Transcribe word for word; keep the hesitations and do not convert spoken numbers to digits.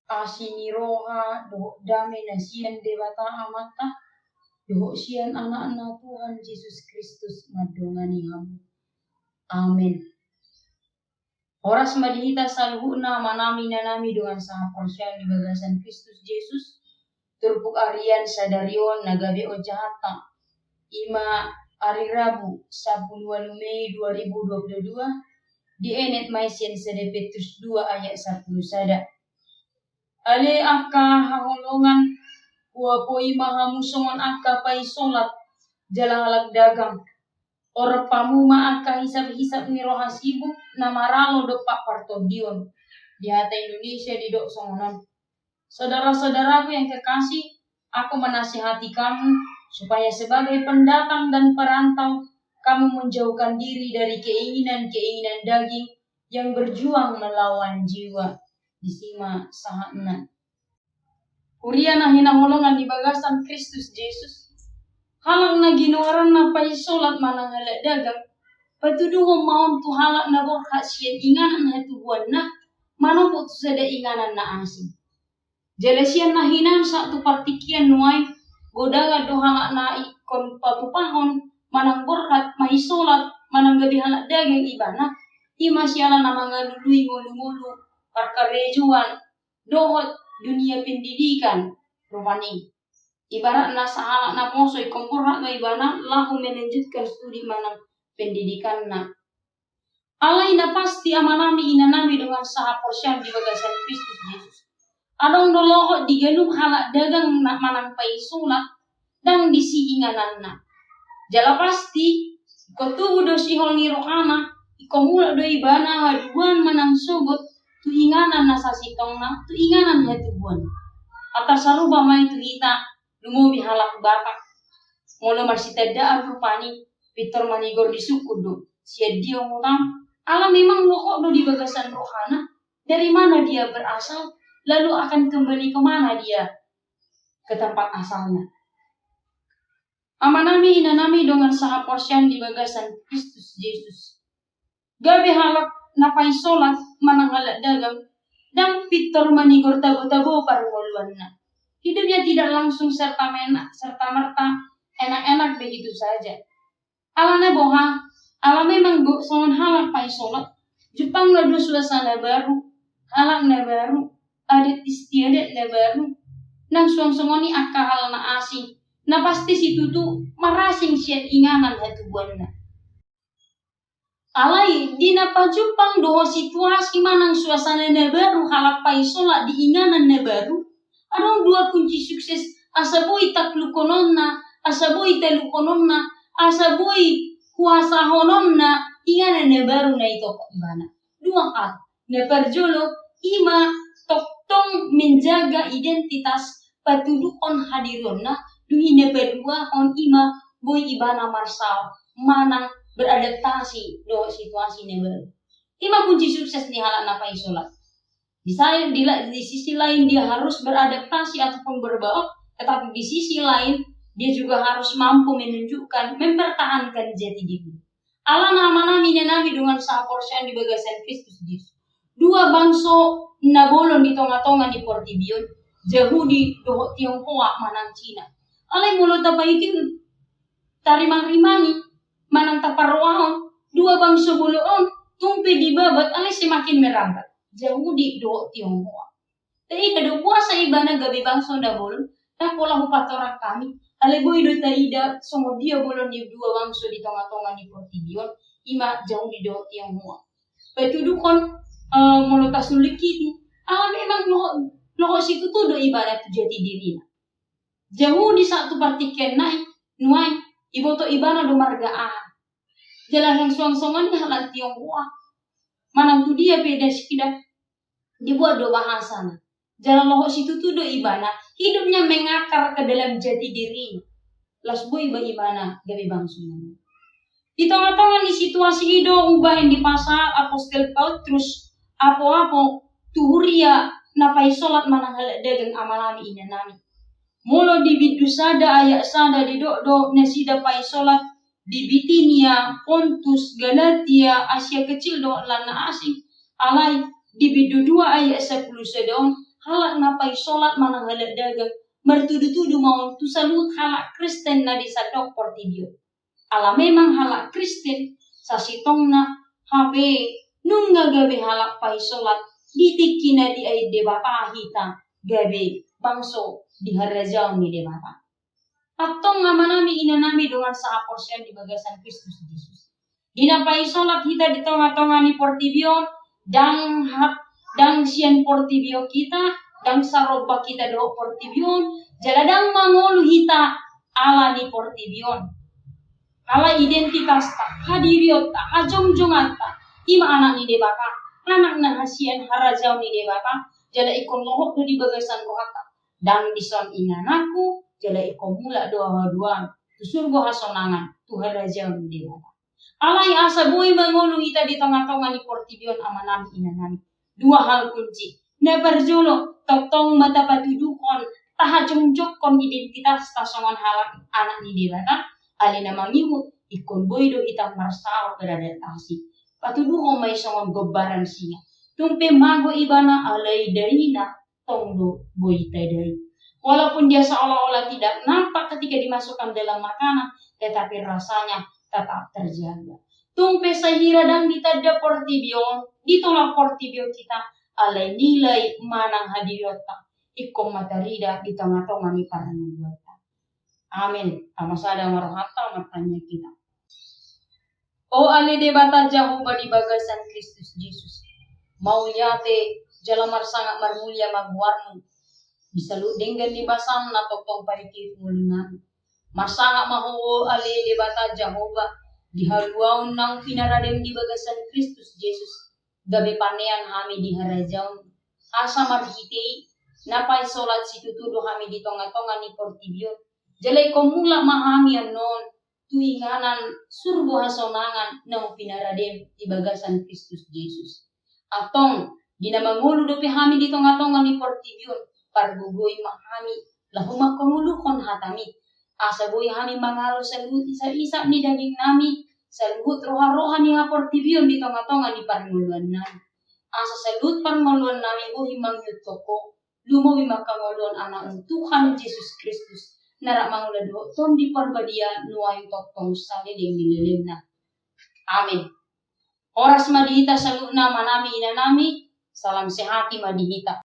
Asi ni roha dohot dame na sian Debata Amanta dohot sian Anakna Tuhan Jesus Kristus mandongani hamu. Amen. Horas ma di hita saluhutna, amanami, inanami, dongan sahaporseaon di bagasan Kristus Jesus. Turpuk arian sadari on na gabe ojahatta, i ma ari Rabu, sampulu ualu Mei dua ribu dua puluh dua, dienet ma i sian sada Petrus dua ayat sampulu sada. Ale angka haholongan, huapoi ma hamu songon angka paisolat jala halak dagang. Orop hamu ma angka hisap-hisap ni roha sibuk na maralo dompak partondion. Di hata Indonesia didok songon on: Saudara-saudaraku yang kekasih, aku menasihati kamu supaya sebagai pendatang dan perantau, kamu menjauhkan diri dari keinginan-keinginan daging yang berjuang melawan jiwa. Disi ma sahatna. Huria na hinaholongan di bagasan Kristus Jesus, halak na ginoaranna paisolat manang halak dagang, patuduhon ma on tu halak na borhat sian inganan hatubuanna manopot tu sada inganan na asing. Jala sian na hinansa tu partingkian nuaeng, godang do halak na ingkon patupahon manang borhat, maisolat manang gabe halak dagang ibana, i ma siala na mangalului ngolu-ngolu parkarejoan dohot dunia pendidikan. Rupani, ibaratna sahalak na poso ingkon borhat ma ibana laho melanjutkan studi manang pendidikanna. Alai na pasti, amanami, inanami, dongan sahaporseaon di bagasan Kristus Jesus, adong do lohot di ganup halak dagang na manang paisolat, ndang disi ingananna. Jala pasti, ingkon tubu do sihol ni rohana, ingkon mulak do ibana haduan manang sogot tu inganan na sasintongna, tu inganan hatubuan. Antar sarupa ma i tu hita, lumobi halak Batak. Molo marsitandaan rupani, pintor manigor di sungkun do. Sian dia hutam, ala memang lohot do di bagasan rohana, dari mana dia berasal, lalu akan kembali ke mana dia, ke tempat asalnya. Amanami, inanami, dongan sahaporseaon di bagasan Kristus Jesus, gabe halak na paisolat manang halak dagang, ndang pintor manigor tabo-tabo parngoluanna. Hidupnya tidak langsung serta mena-, serta merta enak-enak begitu saja. Alana boha? Ala memang do songon halak paisolat, jumpangna do suasana baru, halak na baru, adat istiadat na baru, nang suang songon i angka hal na asing, na pasti situtu marasing sian inganan hatubuanna. Alai di na pajumpang dohot situasi manang suasana na baru halak paisolat di inganan na baru, adong dua kunci sukses asa boi taklukhononna, asa boi talukhononna, asa boi huasahononna inganan na baru na itoktok ibana. Dua hal. Na parjolo, i ma tongtong menjaga identitas patuduhon hadirionna, dung i na paduahon i ma boi ibana marsaor manang beradaptasi dohot situasi na baru. I ma kunci sukses ni halak na paisolat. Di sa-, di la-, di sisi lain dia harus beradaptasi ataupun berbaur, tetapi di sisi lain dia juga harus mampu menunjukkan, mempertahankan jati diri. Alana amanami, inanami, dongan sahaporseaon di bagasan Kristus Jesus, dua bangso na bolon di tonga-tonga ni portibi on, Jahudi dohot Tionghoa manang Cina. Alai molo tapaihut, tarimang-rimangi manang taparrohahon, dua bangso bolon on tung pe dibabat, alai semakin merambat, Jahudi dohot Tionghoa. Taida do boasa ibana gabe bangso na bolon? Ndang pola hupatorang hami, alai boi do taida songon dia bolon ni dua bangso di tonga-tonga ni portibi on, i ma Jahudi dohot Tionghoa. Patuduhon, eh, molo tasulingkiti, ala memang lohot Lohot situtu do ibana tu jati dirina. Jauh ni saat tu partingkian nai, nuaeng, iboto ibana do marga aha. Jala sangsuang songon i halak Tionghoa. Manang tu dia pe nasida, dibuat do bahasana. Jala lohot situtu do ibana, hidupnya mengakar ke dalam jati diri. Las boi ba ibana gabe bangso na. Di tonga-tonga ni situasi i do umbahen dipasahat apostel Petrus apo-apo tu huria na paisolat manang halak dagang, amanami inanami. Molo di bindu sada ayat sada didok do nasida paisolat di Bitinia, Pontus, Galatia, Asia Kecil dohot lan na asing. Alai di bindu dua ayat sampulu sada on, halak na paisolat manang halak dagang martudu-tudu ma on tu saluhut halak Kristen na di sandok portibi on. Ala memang halak Kristen sasintongna, hape nunga gabe halak paisolat di tingki na diain Debata hita gabe bangso di harajaon ni Debata. Antong amanami inanami dongan sahaporseaon di bagasan Kristus Jesus, di na paisolat hita di tonga-tonga ni portibi on, ndang ha-, ndang sian portibi on hita, ndang sarombak hita dohot portibi on, jala ndang mangolu hita ala ni portibi on. Ala identitasta, hadirionta, hajongjonganta, i ma anak ni Debata, anak na hasian harajaon ni Debata, jala ingkon lohot do di bagasan rohanta. Ndang dison ingananku, jala ingkon mulak do haduan tu surgo hasonangan, tu harajaon ni Debata. Alai asa boi mangolu hita di tonga-tonga ni portibi on, amanami inanami, dua hal kunci. Na parjolo, tongtong ma tapatuduhon, tahajongjongkon identitasta songon halak anak ni Debata. Alai na mangihut, ingkon boi do hita marsaor beradaptasi. Patuduhon ma i songon gombaran singa. Tung pe mago ibana alai daina, tong do boi tadai. Walaupun dia seolah-olah tidak nampak ketika dimasukkan dalam makanan, tetapi rasanya tetap terjaga. Tung pe sahira ndang ditanda portibi on, ditolak portibi on hita, alai nilai manang hadirionta ingkon ma tarida di tonga-tonga ni parngoluonta. Amen. Tama sada ma rohanta, martangiang hita. O ale Debata Jahowa di bagasan Kristus Jesus, mauliate jala marsangap marmulia ma goarmu di saluhut denggan ni basam na tongtong paihutihut ngolunami. Marsangap ma Ho, o ale Debata Jahowa, di haluaon naung pinaradem di bagasan Kristus Jesus, gabe panean hami di harajaon, asa marhite i na paisolat situtu do hami di tonga-tonga ni portibi on, jala ingkon mulak ma hami annon tu inganan surgo hasonangan naung pinaradem di bagasan Kristus Jesus. Antong, di na mangolu dope hami di tonga-tonga ni portibi on, pargogoi ma hami laho mangkangoluhon hatami, asa boi hami mangalo saluhut isap-isap ni dagingnami, saluhut roha-roha ni haportibion di tonga-tonga ni parngoluonnami. Asa saluhut parngoluonnami boi mangihuthon Ho, lumobi mangkangoluhon Anakmu Tuhan Jesus Kristus, na rap mangula dohot Tondi Parbadia nuaeng tongtong saleleng ni lelengna. Amen. Horas ma di hita saluhutna amanami inanami, salam sehat ma di hita.